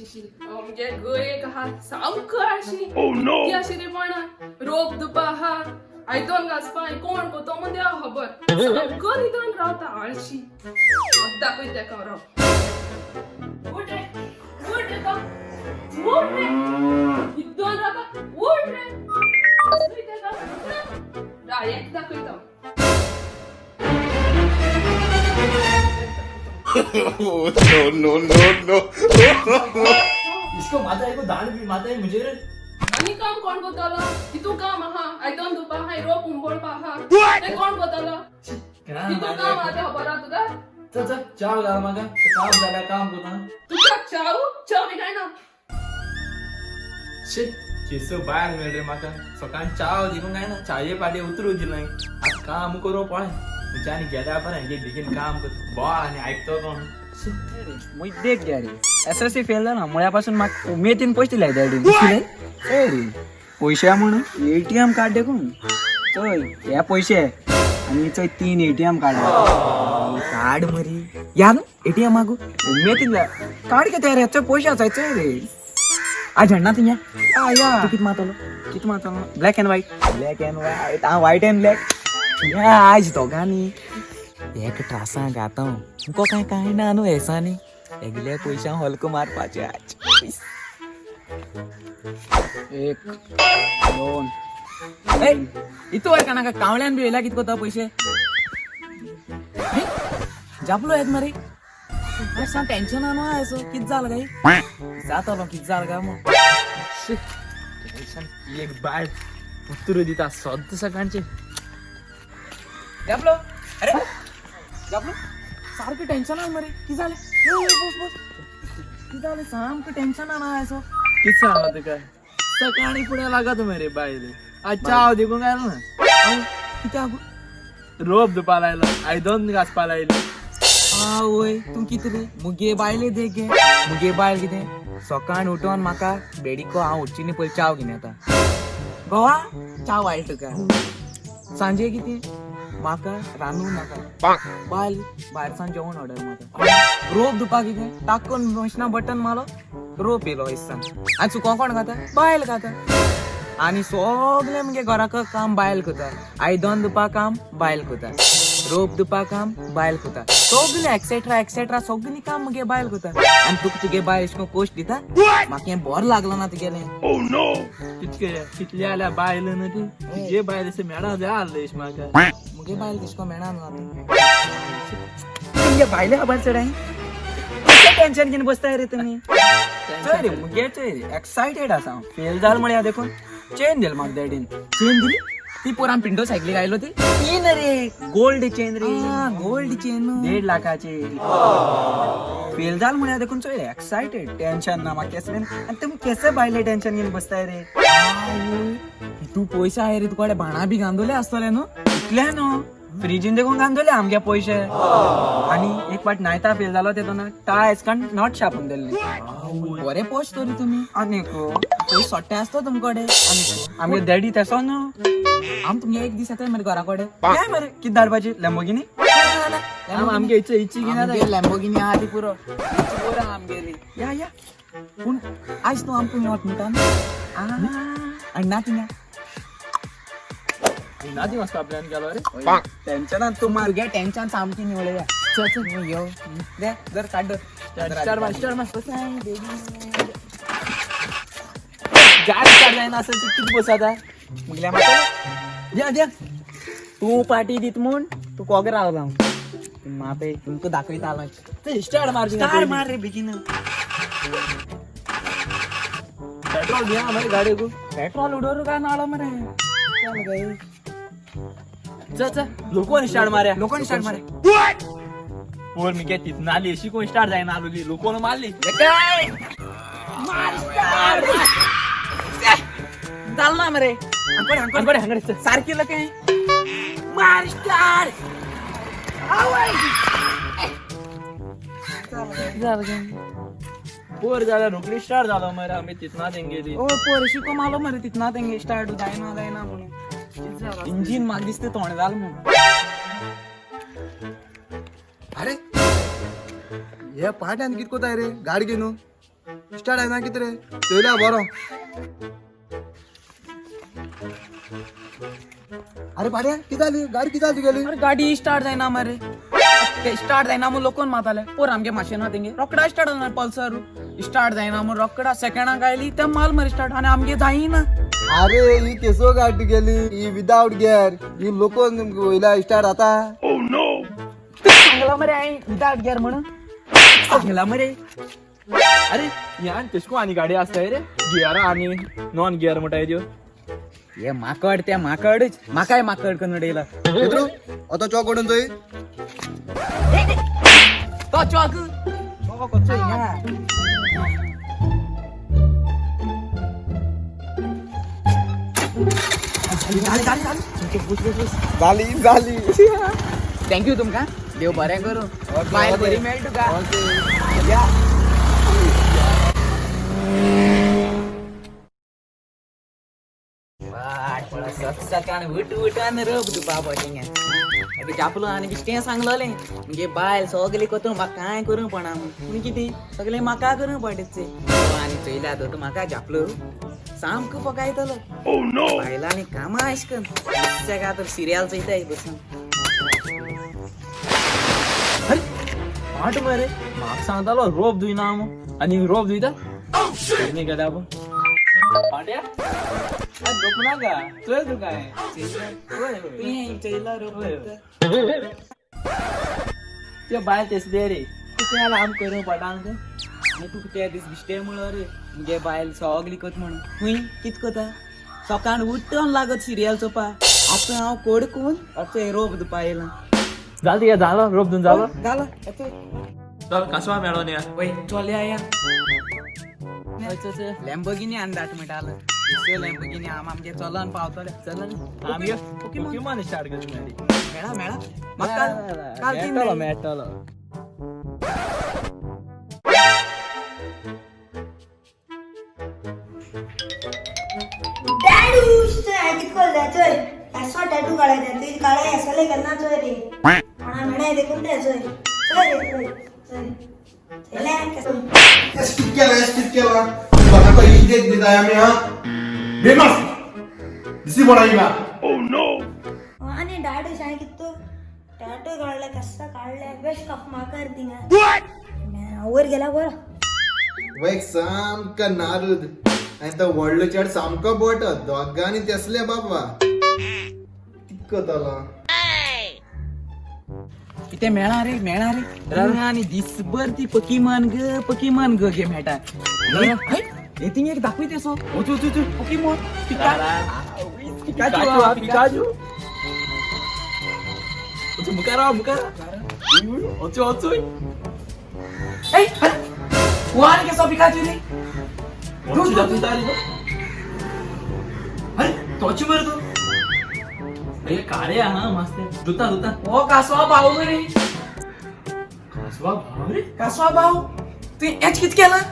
शी शी मुगे गय आहा सामको आळशी. ती अशी रे पण रोप दुपा आहा, आयदन घासपा कोण कोतो म्हण देवा खबर, सामको न्हिदोन रावता आळशी. दाखय तेका राव. उठ रे, उठ रे तो, उठ रे, न्हिदोन रावता, उठ रे. दाखय तेका, राव एक दाखयता. No, no, no, no. इसको माता को दान भी माता मुझे रे. आनी काम कोण करतलो? हितू काम आहा, आयदन धुवपा आहा, रोप उंबोळपा आहा, तें कोण करतलो? हितू काम आहा तें खबर आहा तुका? चल चल, चाव घाल म्हाका. काम जाल्यार काम करता. तुका चाव चाव बी काय ना. शी, केसो बायल मेळ रे म्हाका. सकाळ चाव दिवंक काय ना, चाये पाटे उतरू दिलाय. आतां काम करूं पळय तुमच्यानी गेल्या बरें, हे बेगीन काम करता बॉ आनी आयकतो कोण. मुई देख गया रे, एसएससी फेल जाला मुळ्यापासून म्हाका उमेदीन पयशे दिले डॅडीन. चोय रे पयशे म्हणून एटीएम कार्ड देखून चोय हे पयशे आनी चोय 3 एटीएम कार्ड कार्ड मरी या न्हू एटीएम आगो उमेदीन कार्ड कितें रे, चोय पयशे आसाय चोय रे. आ झेडना तुया या तूं कितें मारतलो, कितें मारतलो? Black and white, black and white. आं व्हायट एंड ब्लॅक. या आयज दोगांनी एक ट्रासां घाता. तुमकां कांय कांय ना न्हू हेसांनी एगले पयशां हल्क मारपाचे आज. 1 2. इतू वयर नाका कावळ्यान बी येयला कितको तो पयशे जापलो येत मरे. सांग टेन्शन न्हू असो कित जाल काय जातलो, कित जाल काय मग. टेन्शन एक बायल उतरू दिता सद्द सकाळचे. जापलो, अरे जापलो, सारकें टेन्शन आहा मरे, कित जालें? यो, यो, बस बस, कित जालें? सामकें टेन्शन आहा असो. कित सांगला तुका, सकाळी फुडें लागत मरे बायल. आज चाव दिवंक आयलो ना. कित्याक? रोप धुवपा लायलो, आयदन घासपा लायली. आवय तूं कितें रे, मुगे बायले देख गे. मुगे बायल कितें सकाळ उठोन म्हाका बेडिको हांव उठची न्ही पयलीं चाव घेवन येता. गोवा चाव वायल तुका. सांजे कितें म्हाका रांदूं नाका, बायल भायर सावन जेवण ऑर्डर मारता. रोप धुवपाक कितें टाकून मशिना बटन मारलो, रोप येयलो इससान. आनी सुको कोण खाता? बायल खाता. आनी सगळें मुगे घराक काम बायल करता. आयदन धुवपा काम बायल करता, रोप धुवपा काम बायल करता, सगळें एक्सेट्रा एक्सेट्रा सगळीं काम मुगे बायल करता. आनी तुका तुगे बायल अशें करून कोश्ट दिता? म्हाका हें बरें लागलो ना तुगेलें. कितके कितली आल्या बायल न्हू ती तुजे बायल अशें मेळा जाय आसलें अशें म्हाका. मुगे बायल तशें करून मेळना न्हू आतां. तुमगे बायले खबर चड कशें टेन्शन घेवन बसताय रे तुमी? चोय रे मुगे, चोय रे एक्सायटेड आसा हांव. फेल जाल म्हळ्यार देखून चेन दिल म्हाका डॅडीन. चेन दिली ती पोरान पिंटो सायकलीक आयलो ती चेन रे, गोल्ड चेन रे. गोल्ड चेन 1.5 लाखाची. फेल जाल म्हळ्यार देखून चोय रे एक्सायटेड, टेन्शन ना म्हाका केसलें. आनी तुमी केसे बायले टेन्शन घेवन बसताय रे? तूं पयशे आहाय रे तुकडे, भाणां बी गांदोले आसतले न्हू? इतले न्हू, फ्रिजीन देखून गांदोले आमगे पयशे. आनी एक फावट नायता फेल जालो तेदोना टायस काण not छापून दिल्ले. बरे पोस्ट तरी तुमी. आनीक पयशे सोट्टे आसतो तुमकडे. आनीक आमगे डॅडी तेसो न्हू. आम तुमगे एक दीस येताय मरे घरा कडेन. काय मरे कितें धाडपाची लॅम्बोगिनी? आमगे इच्छा इच्छी घेना. लॅम्बोगिनी आहा ती पुरो, इच्छी पुरो आमगेली. या या. पूण आयज तूं आमकां वत म्हणटा आनी ना थिंगा ना ती वचपा प्लॅन केलो रे. टेन्शनान तूं मार. तुगे टेन्शन सामकी निवळया. चल चल यो दे जर काड. स्टार मार, स्टार मार, गाडी स्टार्ट जायना असेल तर किती बस आता. मुगल्या म्हाका द्या द्या. तूं पार्टी दित म्हूण तूं कोगे रावला हांव मापे तुमकां दाखयता हांव. ते स्टार्ट मार, स्टार मार रे बेगीन. पेट्रोल दिया हमारी गाड़ी को. पेट्रोल उडोर काय नाळो मरे. चल गाई. चल चल, लोकोन स्टार्ट मार्या. लोकांनी स्टार्ट मारे. पोर मी काय तिथं आली अशी कोण स्टार्ट जायना आलोली, लोकोन मारली. काय मार स्टार्ट चाल ना मरे. अंकडे अंकडे हंगडे हंगडे चल. सारखी काय मार स्टार. पोर झाला रोकडी स्टार्ट झालो मरे, आम्ही तिथं देंगे. ओ पोर शिको मालो मरे तिथना तेंगे स्टार्ट जायना जायना म्हणून इंजीन म्हाका दिसता तोंड जाल म्हणून. अरे हे पाट्यान कित कोताय रे गाडी घेवन? स्टार्ट जायना कितें रे चोयल्या बरो. अरे पाड्या, कितें जाली गाडी? कितें जाली तुगेली? अरे गाडी स्टार्ट जायना मरे. ते स्टार्ट जायना म्हूण लोकोन माताले पोर आमगे माशेना तेंगे रोकडा स्टार्ट जायना. पल्सर स्टार्ट जायना म्हूण रोकडा सेकंडाक आयली ते माल मरे स्टार्ट आनी आमगे जायना. अरे ही केसो गाडी तुगेली? ही विदाउट गियर. ही लोकोन वयल्या स्टार्ट जाता. सांगला मरे हांवें विदाउट गियर म्हणून सांगला मरे. अरे यान तेशको आनी गाडी आसताय रे, गियरा आनी नॉन गियर म्हणटाय त्यो. हे माकड, ते माकडच म्हाकाय माकड करून उडयला. पेत्रू, आतां चॉक ओडून चोय. तो चॉक चॉक झाली झाली. Thank you तुमकां, देव बरें करूं. बायल बरी मेळ तुका. या. सकाळ उठ उठान रब तुका बटेंगे जापलो आनी बिश्टें सांगलोलें मुगे बायल सगळें कोतूं, म्हाका कांय करूंक पडना म्हूण. पूण कितें, सगळें म्हाका करूंक पडचे. आनी चोयल्या तो म्हाका जापलो सामको फकायतलो. बायलांनी कामां अशें करून का तर सिरियल चोयताय बसून. अरे पाट मरे, म्हाका सांगतालो रोप धुयना हांव आनी रोप धुयता न्ही गेल्या आपूण. पाट्या, रोप नाका, चोय तुका तुवें चोयला रोप? त्यो बायल तेसले रे, कितें जाल्यार आम करूंक पडटा आमकां. आनी तुका त्या दीस बिश्टे म्हणलो रे मुगे बायल सगली कोत म्हणून. खंय कित कोता? सकाळ उठून लागत सिरियल चोपा. आतां हांव कोडकून आतां रोप धुपा येयला. जालें तुगे? जालो रोप धुवन जालो? जालो. चल, कासवा मेळोन या. वय, चल या या. लॅम्बोगिनी आनी दाट म्हणटालो. लॅम्बोगिनी आम आमगे चलोन पावतले. चल, आमगे पोकेमॉन स्टार्ट करता मरे. मेळा मेळा म्हाका काल तीन मेळटलो मेळटलो. डॅडूस, हांवें कितें करलें चोय. एसो टॅटू काडले तुवें, काळे एसले केन्ना चोय रे. कोणा मेळाय देखून ते चोय चोय रे, चोय चोय चोयलें केसो. कित केला, कित केला तुका? आता इज्जत दिताय आमी. हा बेमास दिसी पडा हिंगा. आनी डाडूस, हांवें कितें टॅटू काडले, केसो काडले, बेश्ट कफ माकर थिंगा वयर गेला बरो. वैक सामका नारुद आनी तो व्हडलो चेड सामको बोट. दोगांनी तेसले बाबा तिक्कतलो. कितें मेळा रे, मेळा रे. आनी दिसभर ती पकीमान ग पकीमान ग गे मेळटा. हे थिंग एक दाखय तेसो. वच वच वच, पकीमोन पिकाचू हा, पिकाचू. वचू मुखार राव, मुखार वचू वचू. आनी केसो पिकाचू रे? वचू दाखयता रे तो. अरे तोच मरे तो. अरे काळे हा, मस्त धुता धुता. हो कासवा भाव मरे. कासवा भाव रे? कासवा भाव, तुवें हेच कितें केलां?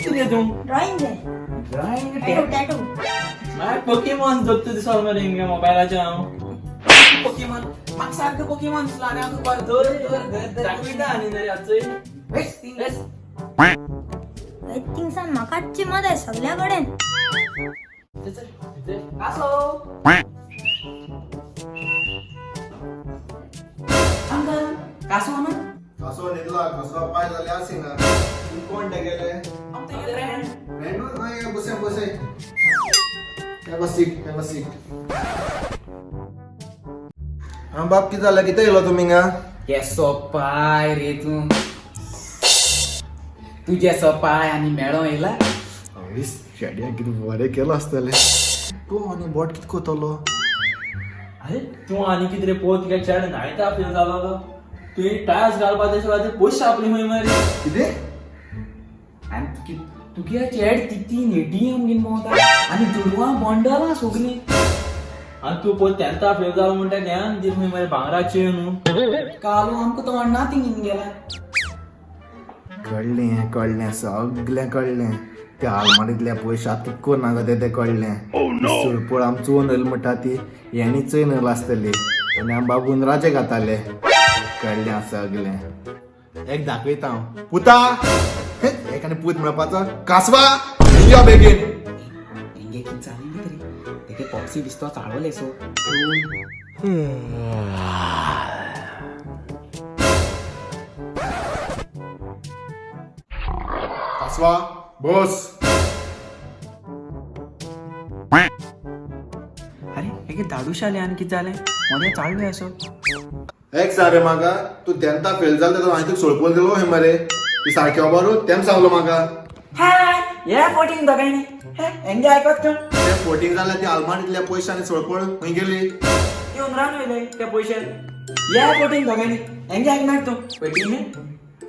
कितें तूं? ड्रॉइंग रे. ड्रॉइंग? Tattoo tattoo. मागीर पोकेमॉन दोत्त दिसोल मरे हिंगा मोबायलाचेर हांव. पोकेमॉन म्हाका सारको पोकेमॉन दिसलो आनी हांव तुका धर धर धर धर. दाखयता आनी रे आजय. हेच थिंग. थिंगसान म्हाकाच चिमत आहे सगल्या कडेन. कासो अंकल, कासो ना? कसो न्हिदला, कसो पाय जाले आसिना. तूं कोण तेगेले? फ्रेंड. फ्रेंड? बसे बसे. Have a seat, have a seat. हा बाब, कितें जालें? कितें येयलो तुमी हिंगा? केसो पाय रे तूं, तुजे सो पाय आनी मेळो येयला. आवयस, चेड्या कितें बरें केलां आसतलें. तूं आनी बोट कितें कोतलो? अरे तूं आनी कितें रे, पोत तुगे चेड न्हायता फील जालो तो. तुवें टायर्स घालपा तेशे खातीर पयशे आपली खंय मरे. कितें? आनी तुगे चेड ती एटीएम घेवन भोंवता आनी दुडवां बंडलां सगलीं. आनी तूं पळय तेन्था फेल जालो म्हणटा, ज्ञान दी खंय मरे भांगराचे न्हू. कालू आमकां तो अण्णा थिंग गेला. कळ्ळें कळ्ळें, सगळें कळ्ळें. त्या आलमारींतल्या पयशे आतां कितको ना जाता तें कळ्ळें. सुळपूळ आम चोवन येयली म्हणटा ती हेणी चोयन येयला आसतली आनी आम बाबून राजे घाताले. कळ्ळें सगळें. एक दाखयता हांव पुता. एक तेका पूत म्हणपाचो कासवा यो बेगीन. हेंगे कितें जालें न्ही तरी तेगे पॉप्सी दिसतो चाळवले सो. कासवा बस. अरे हेगे दादूश आले आनी कितें जालें मोदें चाळवे असो. एक सारे म्हाका तूं तेन्ना फेल जाल तेन्ना हांवें तुका सोडपोल दिलो हे मरे ती सारकें खबर तेम सांगलो म्हाका. हे फोटींग दोगांयनी हे हेंगे आयकत तूं. ते फोटींग जाल्यार ती आलमारींतल्या पयशे आनी सोडपळ खंय गेली? ती उमरान वयले ते पयशे. हे फोटींग दोगांयनी हेंगे आयकनाक तूं फटींग.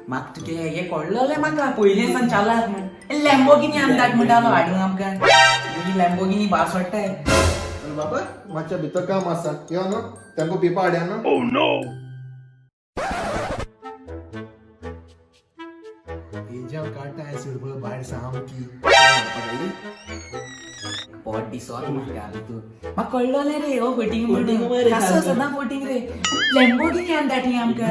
म्हाका तुगे हे कळ्ळलें म्हाका पयलीं सान चालाक म्हण. लॅम्बोगिनी आमदार म्हणटालो हाडूंक आमकां, तुजी लॅम्बोगिनी भार सोडटाय. आनी बाबा मातशें भितर काम आसा, यो न्हू तांकां पिवपा हाडया न्हू. हेज्या काडटा सुरबळ भायर सामकी. पोट दिसोत म्हाका तूं, म्हाका कळ्ळलें रे हो फटींग म्हणून. कसो सदां फटींग रे. लॅम्बोगिनी आमदार ही आमकां.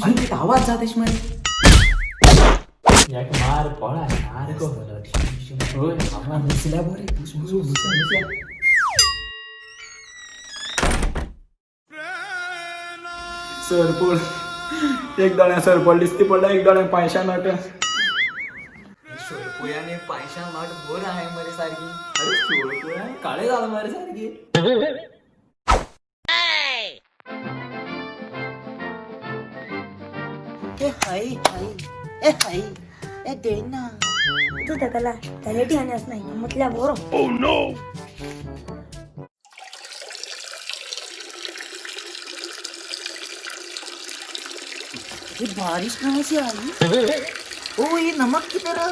आनी आवाज जाता तशें मरे. मार पळा सारको. होय. मुसल्या बरे. सरपळ एक दोळ्या सरपळ दिसती पडला, एक दोळ्या पांयशा नोट. सोळपुयाने पांयशा not bore आहे मरे सारकी. अरे सोडपोळ काळे झालं मरे सारकी. ए हाय हाय ए हाय ए देना. तूं तेका टॅलेटी आनी आसना म्हटल्यार बरो. ये बारिश कहाँ से आई? ओ ये नमक की तरह.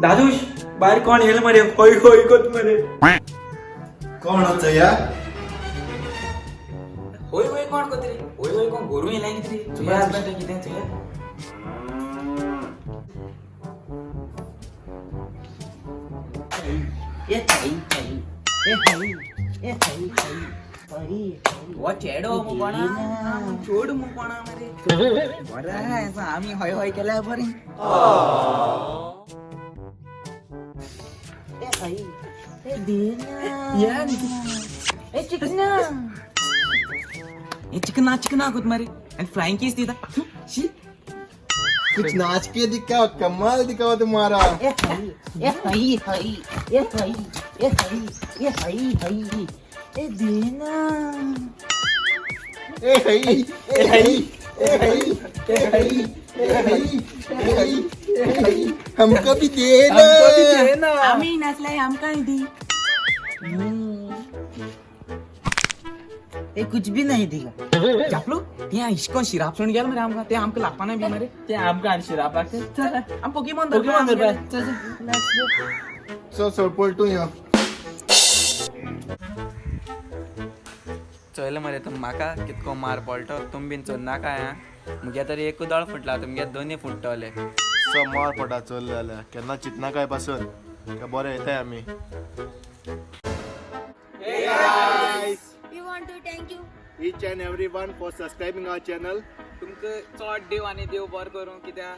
दादूश भायर कोण येयला मरे, हय हय कोत मरे. कोण चया? होय होय कोण कोत रे? होय होय कोण गोरू येयलाय कितें रे? चुया आसता कितें चुया. ए हाय हाय ए हाय ए हाय हाय हाय. हो चेडो मु कोणा चोड मु कोणा मरे. बरं आसा आमी हय हय केल्यार बरें. ए हाय ए देना ए चिकना. हे चिकना चिकना कोत मरे आनी फ्लायिंग कीस दिता शी. कुछ नाच के दिखाओ, कमाल दिखाओ तुम्हारा. ए हाय ए हाय हाय ए हाय ए हाय ए हाय हाय ए देना. ए हई ए हई ए हई ए हई ए हई ए हई ए हई हमको भी दे ना. आमी नाचल्यार आमकांय दी. ए कुछ भी नहीं दिला. चापलो ते इश्कोन शिराप सोडून गेलो मरे आमकां, ते आमकां लागपाना बी मरे. ते आमकां आनी शिराप लागते. चल आम पोकीमोन पोकीमोन धरपा. चल चल. चल सोडपळ तूं यो. चोयलें मरे तुम म्हाका कितको मार पडलो, तुम बीन चोरनाका आं. मुगे तरी एकूच दोळो फुटला, तुमगे दोनूय फुट्टले. सो मार पडा चोरले जाल्यार केन्ना चिंतनाकाय पासून काय बरें येताय आमी. We want to thank you each and every one for subscribing our channel. तुमकां चड देव आनी देव बरो करूं, कित्याक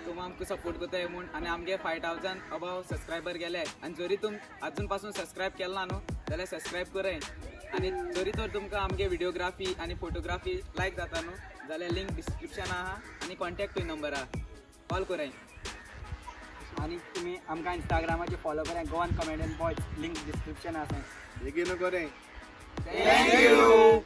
तुम आमकां सपोर्ट करताय म्हूण. आनी आमगे 5000 अबाव सबस्क्रायबर गेले. आनी जरी तुम आजून पासून सबस्क्रायब केला ना न्हू जाल्यार सबस्क्रायब कराय. आनी जरी तर तुमकां आमगे व्हिडियोग्राफी आनी फोटोग्राफी लायक जाता न्हू जाल्यार लिंक डिस्क्रिप्शन आहा आनी कॉन्टॅक्ट नंबर आहा, कॉल कराय. आनी तुमी आमकां इंस्टाग्रामाचेर फॉलो कराय, Goan comedian boys, link description आसा. बेगीन करें. Thank you.